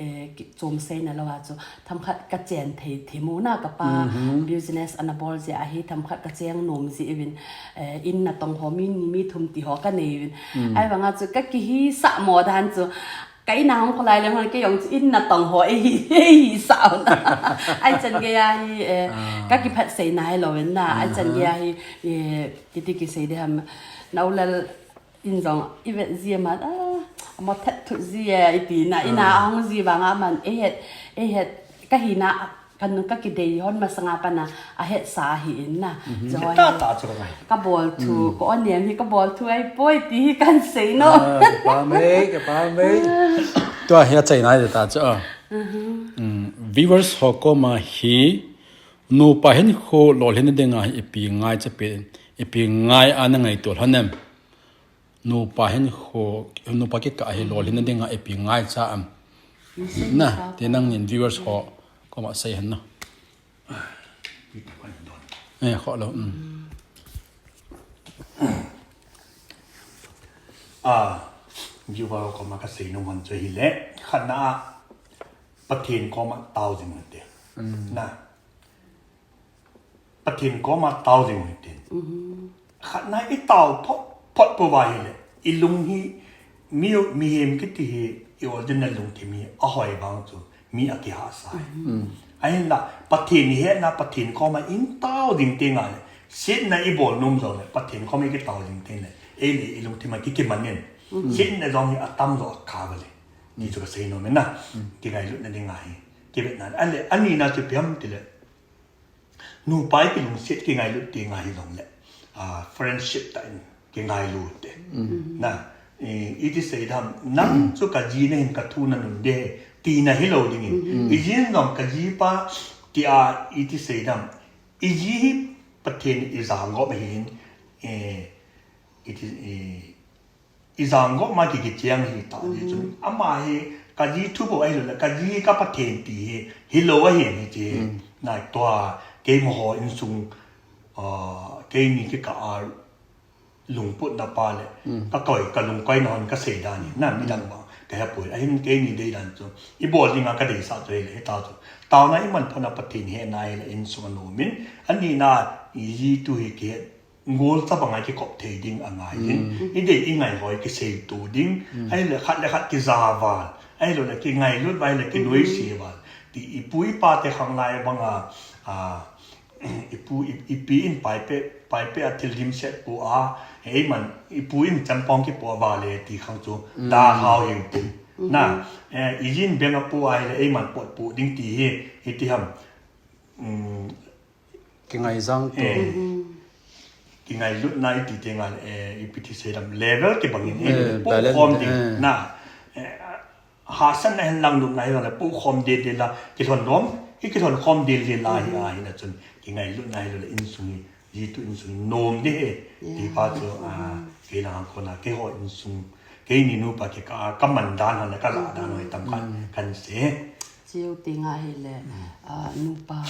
eh, ki-, chom sei na lou a chu, themkhat ka chen thei, thei mu na ka pa business ana bol jeh a hi, themkhat ka cheng nom ji uvin, eh, in natong ho mi ni mi thum ti ho ka nei uvin. Ai vanga chu ka kihisah mo dan chu, ka in a hung kholai le hon kei jong chu in natong ho ei hi, ei hisah na. Ai chan gei a hi, eh, ka kiphat sei na hilou in na, ai chan gei a hi, eh, kiti kisei di ham, na u lal In jong, i vet ji aman, ah, ama that thut ji e, i ti na, in a hung ji vang aman, ei het, ei het, ka hi na, ka nu ka kidei hon masanga pana, a het sa hi in na. Jong ta ta chu ka ngai. Ka bol thu, ka o nem hi ka bol thu ai poi ti hi kan sei no. Ah, ka pa mei, ka pa mei. Tua hi a chai nai ta chu a. Mm, viewers ho koma hi, nupa hinkho lolhinna dinga hi ipi ngaicha pen, ipi ngai a na ngaito lhon em. Nupa hinkho, nupa kikah hi lolhinna dinga ipi ngaicha am. Na, ti nangin viewers ho koma sei hen na. Eh, kho lo, um. Ah, viewer ho koma ka sei nom hon chu hile, khatna a Pathen koma tao jing u hite. Na. Pathen koma tao jing u hite. Khatna i tao phot, phot pouva hile, i lung hi, mi, mihem kiti hi, i original lungthim hi, a hoi vang chu, mi a kihahsa. Ahinla, Pathen i hetna, Pathen koma in tao jing teng le, setna i bol nom jongle, Pathen koma i kitao jing teng le, ei le i lungthim a kikiman in. Setna jong hi atam jo a kha vale. Ti chu ka sei nom in na. Kingailutna dinga hi. Kivetna. Ale, ani na chu ipi ham tile. Nupa i kilungset kingailut ti ngai hi jongle, ah, friendship tah in kingailu te. Na, i, iti sei dam, nang chu ka ji na hin ka thu na nun de, ti na hilou ding in. I jin jong ka ji pa, ti a, iti sei dam, i ji hi Pathen i jang gop hin, eh, iti, eh, I jang gop ma ki kicheng hi ta ji chun. Ama hi ka ji thu bou ahilou le, ka ji ka Pathen ti hi, hilou ahi hi chi. Nai tua, keima ho insung, ah, keini kikah a lungputna pa le, ka koi, ka lungkoina hon ka sei dan hi, na midang bang. hepoi. Ahin keini deidan chu, ibol dinga kadeisah chu ahile, hita chu, taona iman photna Pathen hena ahile insung anom in, anina, iji tu hi kihet ngol tabanga kikop thei ding angai in. Idei ingai hoi kiseitu ding. Ahile khat le khat kijaval, ahilou le kingailut val, ahile kinoise val. Ti ipu ipa te khanglai banga, a, ipu, i, ipi in paipe, paipe a thil dimset pu a, eiman, ipu in champong kipu a vale ti khang chu, da hao hiu tin. Na, eh, ijin beng a pu ahile, eiman pot pu ding ti hi, hiti ham. Um, Kingaijang to. Eh, kingailutna iti tenga, eh, ipi ti sei dam level kibangin, eh, Eh, pu balance, khom ding. Eh. Na, eh, hahsatna hen lang lupna hi le pu khom de de la, kilhon lom, i kilhon khom de de la hi a, hina chun, kingailutna hi le insung hi, jitu insung hi nom de he. Ti pa chu, a, kei lang kona, keiho insung, keini nupa kei ka, kaman dan hon le, kala dan hon tam kan, kan se. Chiu tinga hile, a, nupa,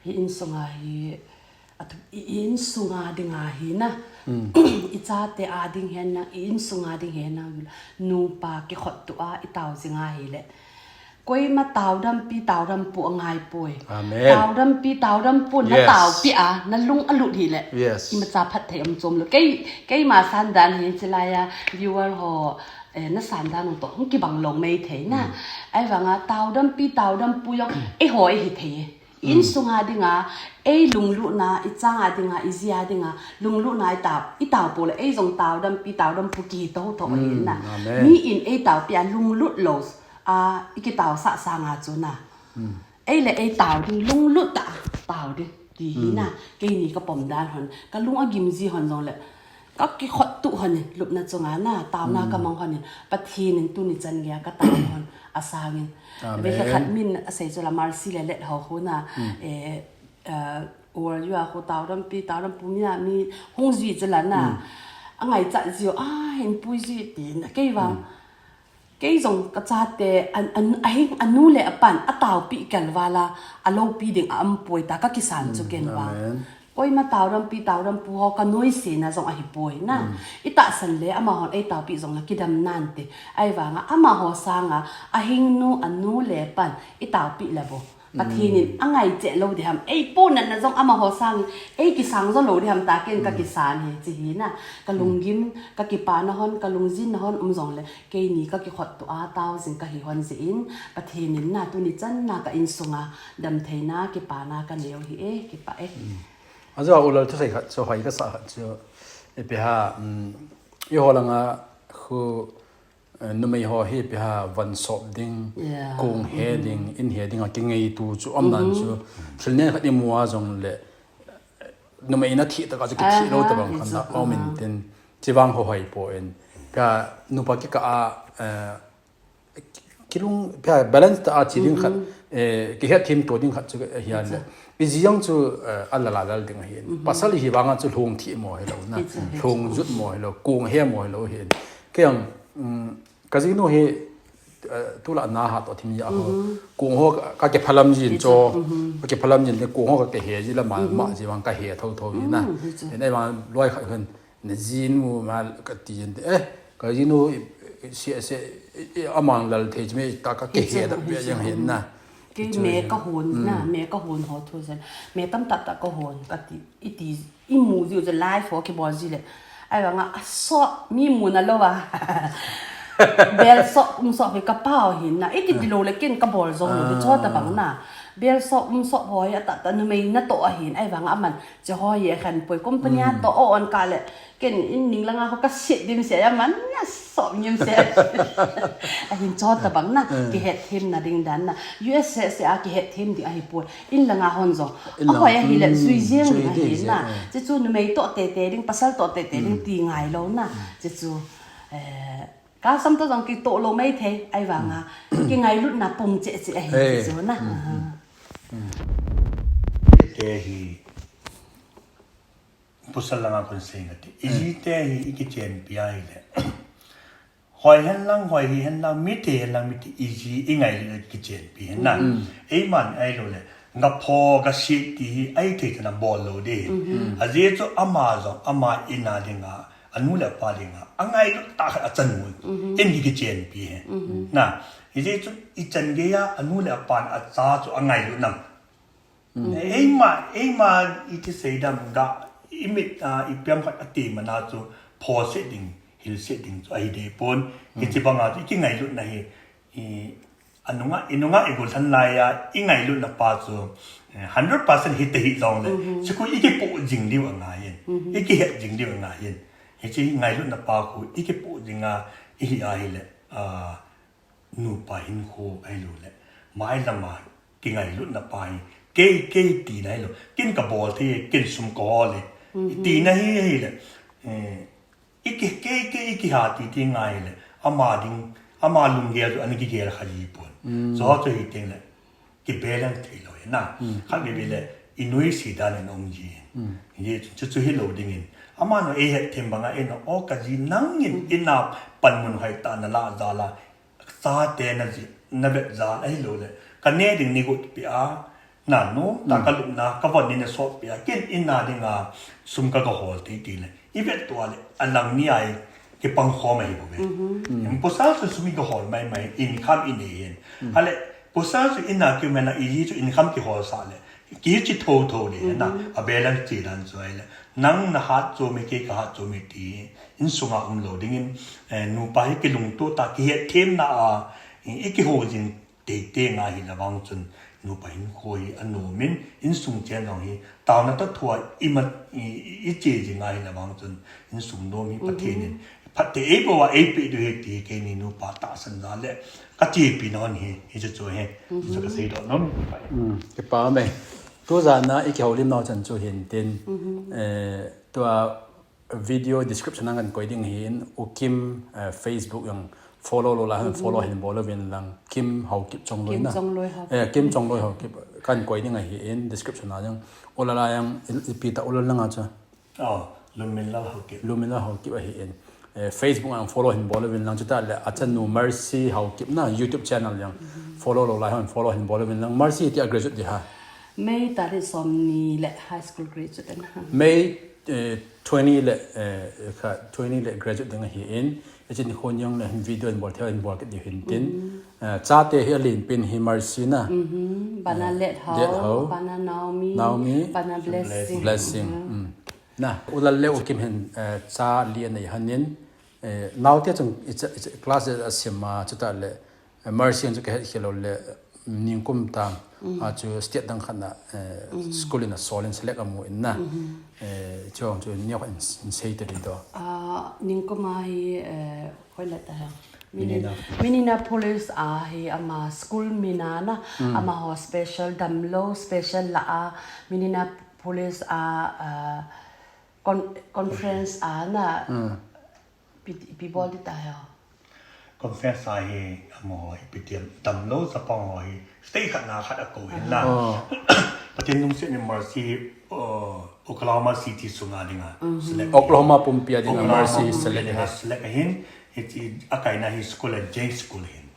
hi insunga hi, a thu, i, i insunga dinga hi na. I chate a ding hen na, i insunga ding hen na, nupa kikhot tu a, i tao jinga hile. Koima taodampi, taodampu angai poi. Amen. Taodampi, taodampu na Yes. taopi a, na lung alut hile. Yes. Imacha phatthei um chom lou. Kei, keima sandan hi chilai a, viewer ho, eh, na sandan to, hung kibang lou mei thei na. Ahivanga, taodampi, taodampu jong, eiho eihi thei. Insunga dinga, ei lunglutna, i changa dinga, i jia dinga, lunglutna i tao, i tao pole, ei jong taodampi, taodampu kito to ahi na. Amen. Mi in ei taopi a lunglut lou, a, i kitao sah sanga chu na. Ei le ei tao ding, lunglut ta, tao ding, ti hi na. Keini kapom dan hon, kalung agim ji hon jong le, kakikhot tu hon in, lupna chunga na, taona kamang hon in, Pathen in tuni chan geiya katao hon, asang in. Amen. Vei khat min asei chu la Mercy le let ho khu na, eh, eh, World U a khu taodampi, taodampu mi a mi hung ji chu la na. Angaichat jiu, a, hin pui ji ti na, kei vang. Kei jong kachate, an, an, ahing, anu le apan, ataopi kel vala, aloupi ding a um poi ta, kakisan chu ken vang. Amen. Koima taodampi, taodampu ho kanoise na jong ahi poi na. I tahsan le amahon ei taopi jong la kidam nante. Ahivanga amaho sanga ahingnu anu le pan i taopi le bo. Pathen in angai cheh lou diham. Ei ponat na jong amaho sang ei kisang jo lou diham ta ken kakisan hi chi hi na. Kalunggim, kakipana hon, kalungjinna hon um jong le. Keini kakikhot tu a tao jing kahi hon jeh in, Pathen in na tuni chan na ka insunga damtheina, kipana kanei u hi e, kipah e. Ajo a u Lal thusei khat chu, hoi kasah khat chu, ipi ham, um, eiho langa khu, eh, numei ho hi ipi ham, van sop ding, kong he ding, in he ding a kingaitu chu, um nan chu, thil nen khat imu a jong le, numei in athih tah a chu kithi lou tabang khat na um in tin, chi vang ho hoi poi. Ka nupa kikah a, eh, kilung, ka balance tah a chi ding khat, eh, kihet them to ding khat chu ahi le. I ji jong chu, eh, alal alal ding ahi. Pasal hi vang a chu lhung thi mo hilou na. Lhung jut mo hilou, kong he mo hilou hin. Kei jong, um, ka jinu hi, eh, tulai na ha to thim ja ho. Kong ho ka, kakiphalam jin chu. Kakiphalam jin le kong ho kakihe ji la ma, ma ji vang kahe tho tho hi na. Nei vang loi khat hin. Na jinu ma kati jin te, eh, ka jinu, eh, se, se, eh, amang lal thei chi me ta kakihe da be jeng hin na. Kei me kahon na, me kahon ho thu jen. Me tamtah tah kahon kati, iti, imu jiu je live ho kibol ji le. Ahivanga asop mi mu na lou a. Bel sop, um sop hi kapao hin na. Iti ti lou le ken kabol jong lou, cho tabang na. Bel sop, um sop ho hi atah tah numei natoh ahin. Ahivanga aman, che ho hi akhen poi company a toh on ka le. Ken in ning langa ho kasit dim se aman na sop ngim se. Ahin cho tabang na, kihet them na ding dan na. U S seh seh a kihet them ding ahi poi. In langa hon jong. Ahoi ahi le, jui jeng ding ahi na. Che chu numei toh tete ding, pasal toh tete ding ti ngai lou na. Che chu, eh, kasam to jong kitoh lou mei thei, ahivanga. Kingailutna pung cheh cheh ahi, che chu na. Te hi, pasal langa kon sei ngati. Iji te hi, i kichenpi ahi le. Hoi hen lang, hoi hi hen lang, mite hen lang, mite iji i ngai le kichenpi hen lang. Eiman ahilou le, nga pho, nga sit ti hi, ahithei tah a bol lou ding. Ajeh chu ama jong, ama in a dinga, Anu le apa dinga, angailut tah khat achanu. Mhm. In kikichenpi hi. Mhm. Na, ijeh chu ichan geiya, anu le apan acha chu angailut nam. Mm. Eima, eima iti seidam ga, imit a, ipi ham khat ati mana chu, phoset ding, hilset ding chu ahi deh pon. Mm. Hichi banga chu, ikingailutna hi, i, anunga, inunga igulhan laiya, ingailutna pa chu, eh, hundred percent hita hih jongle, Mhm. sikhu ikipoh jing diu angaiyin, Mhm. ikihet jing diu angaiyin. Hichi ngailutna pa khu ikipoh jinga, ihi ahile, ah, nupa hinkho ahilou le, mailama kingailutna pa hi, kei, kei tina hilou, ken kabol thei, ken sum kahol e, Mhm. tina hi, ahile, eh, iki, kei, kei, ikiha ti, ti ngai le, ama ding, ama lunggel chu ana kigel kha ji pon. Mm. Chu chu hi teng le, kibalance thei lou hi na. Mm. Khat veve le, inuisat dan in um ji. Mm. Hichu, chu, chu hilou dingin. Aman eihethem banga, eno, o kaji nangin, Mm. ina panmun hoitah na lah jal a, chate na ji, na vet jal ahilou le, kane ding ni got pia, na nu, ta Mm. kalupna, kavon ni na sot pia, ken ina dinga, sum ka, kahol thei ti le. Ivet tua le, alang ni a ikipang khom ahi bou ve. Mhm. Mm. Em, pasal chu sum ikihol maimai, income inei hin. Mm. Ahile, pasal chu ina kiumna, iji chu income kiholsah le, kichi thotho le, na, Mhm. abalance chedan chu ahile. Nang nahat chom e, kei kahat chom e ti, insunga umlou dingin, eh, nupa hi kilungto tah, kihetthemna a, i, ikihou jing teitei nga hile vang chun, nupa hinkho hi anom in, insung chen jong hi, taona toh thua ima, i, i, iche jing nga hile vang chun, insung nom hi Pathen in, Mhm. phatthei eipeuva eipeh diu ahi ti keini nupa tahsan jal le, kachepi nom hi, hichu chu hi, hichu Mhm. kasei doh nom. Mm, kipa me. Tujan a ikihoulim nau chan chu hin tin, Mhm. eh, tua video description a kan koi ding ahin, U Kim, eh, Facebook jong follow lou lai hon, Mhm. follow hin bol uvin lang, Kim Haokip Chongloi Kim na. Chongloi Haokip. Eh, Kim Chongloi Haokip kan koi ding ahin, description a jong. Ulala jong, i, ipi ta ulal nanga chu. Oh, Lunminlal Haokip. Lunminlal Haokip ahin. Eh, Facebook a jong follow hin bol uvin lang, chutah le achanu Mercy Haokip na YouTube channel jong. Mhm. Follow lou lai hon, follow hin bol uvin lang. Mercy iti a graduate ding ham? May tarik somni le high school graduate na. May, eh, twenty le, eh, kha, twenty le graduate ding ahin. Hiche nikho jong le hin video in bol thei, in bol kit diu hin tin. Mhm. Eh, chate hi alen pen hi Mercy na. Mhm. Bana Eh, Let Hau, Let Hau. Bana Naomi, Naomi. Bana Blessing. Blessing. Mhm. Mm. Na, ulal le U Kim hin, eh, cha li anei hon in, eh, naote chun icha, icha, class a sim a, chutah le, eh, Mercy chu kahet khel lou le, ningkum tang, Mm. a chu state dang khat na, eh, Mm. school in asol in select amu in na. Mhm. Eh, chu chu neo in, in sei te di do. Ah, ningkum a hi, eh, hoilai tah ham. Minneapolis. Minneapolis a hi ama school min a na, Mm. amaho special damlou, special la a, Minneapolis a, ah, con-, conference a na, Mm. pi, pi bol di tah ham. Conference a hi amaho hi ipi ti ham, damlou chapang ho hi, state khat na khat akou hin na. Oh. Pathen lungset in Mercy, uh, Oklahoma City sunga dinga Mhm. select. Oklahoma pumpi a dinga Oklahoma Mercy pumpi select dinga ahi. Select ahin, hiche akaina hi school a James School ahin.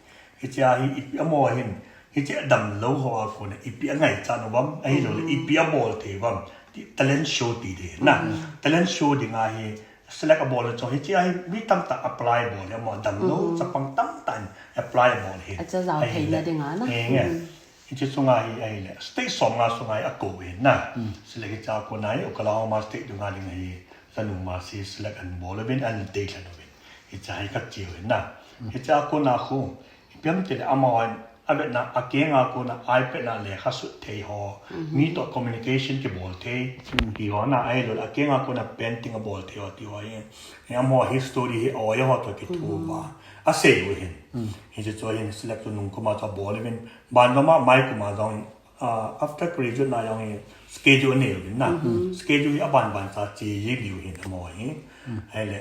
Hiche a hi ipi amaho hin, hiche damlou ho a kona ipi angaichat uvam, ahilou le, Mhm. ipi abol thei uvam, ti talent show ti ding na. Mhm. Talent show dinga hi, select abol le chu, hiche a hi mi tamtah apply bol le, amaho damlou Mhm. chapang tamtah in apply bol hin. Acha jao Ahile, theina dinga na. eh, nge. Mhm. Hiche sunga hi ahile, state somnga sunga hi akou hin na. Mm. Select hiche a kona hi, Oklahoma State dunga dinga hi, chanu Mercy select ahin bol uvin, ahin deilhen uvin. Hiche hi kache uvin na. Mm. Hiche a kona khu, ipi ham tile amaho in, avetna, akeng a kona iPad na lekha sut thei ho, Mhm. mi toh communication kibol thei, Mm. ti ho na, ahilou le, akeng a kona painting abol thei ho, ti ho hi. Hi amaho history hi, aoi ho toh kitho Mhm. uva. Asei u hin. Mm. Hiche chu hin select chu ningkum a chu abol uvin. Ban lama mai kum a jong, ah, after graduate na jong hi schedule anei uvin na. Mhm. Schedule hi aban ban cha che ji liu hin amaho hi. Mm. Ahile,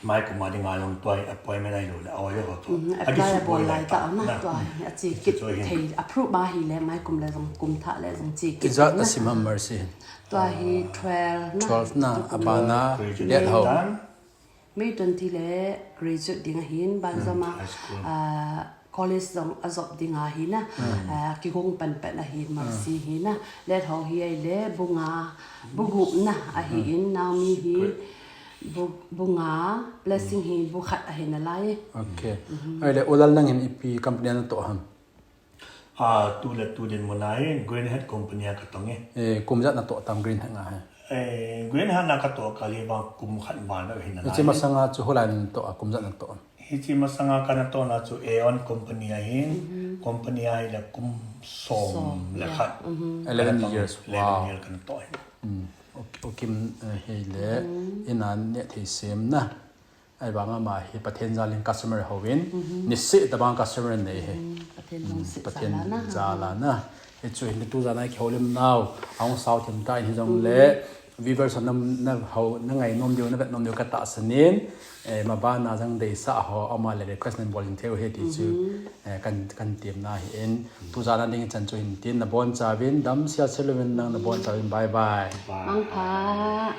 mai kum a dinga jong tua hi appointment ahilou le, aoi ho chu. Mhm. Apply abol lai tah na, na. Tua hi ache Hiche kit chu hin. Thei approve ahile, mai kum le jong kum thah le jong che kit Ijat na. Asim ham Mercy hin? Tua hi twelve na. Twelve na, abana, Graduate Let Hau. Done. May twenty le graduate ding ahin, ban Hmm, joma, high school. Ah, college jong ajop ding ahi na. Hmm. Ah, kigong panpan ahi, Mercy Hmm. hi na. Let Hau hi ahile, bu nga, bu gup na ahi Hmm. in, Naomi hi, Great. Bu, bu nga, blessing hi bu khat ahi nalai. Okay. Ahile, U Lal nang hin ipi company a natoh ham? Ah, tu le tu dinmun a hi Green Head Company a katong e. Eh, kum ijat natoh tam Green Head a hi? Eh, Green Head a katoh kah le vang kum khat val ahi nalai. Hiche masanga chu hoilai natoh a, kum ijat natoh? Hiche masanga kanatohna chu Aeon Company ahin, company a hile kum som le khat. Eleven years, wow. Eleven year kanatoh ahi. Mm. Okay, okay, eh, hile, ina neh thei sem na. Ahivang ama hi Pathen jal in customer houin, niseh tabang customer nei hi. Pathen jal a na. Hichu hin tu jan a kihoulim nau, ahung sao thim tan hijongle, viewers ho na, na hou, na ngainom diu, na vetnom diu katahsan in, eh, maban a jong deisah ho, ama le request nabol in thei u hi ti chu, eh, kan, kan temna ahin, tu jan a ding chan chu hin tin, nabonchauvin, damsel sel uvin nang nabonchauvin, bye bye. Mangpha.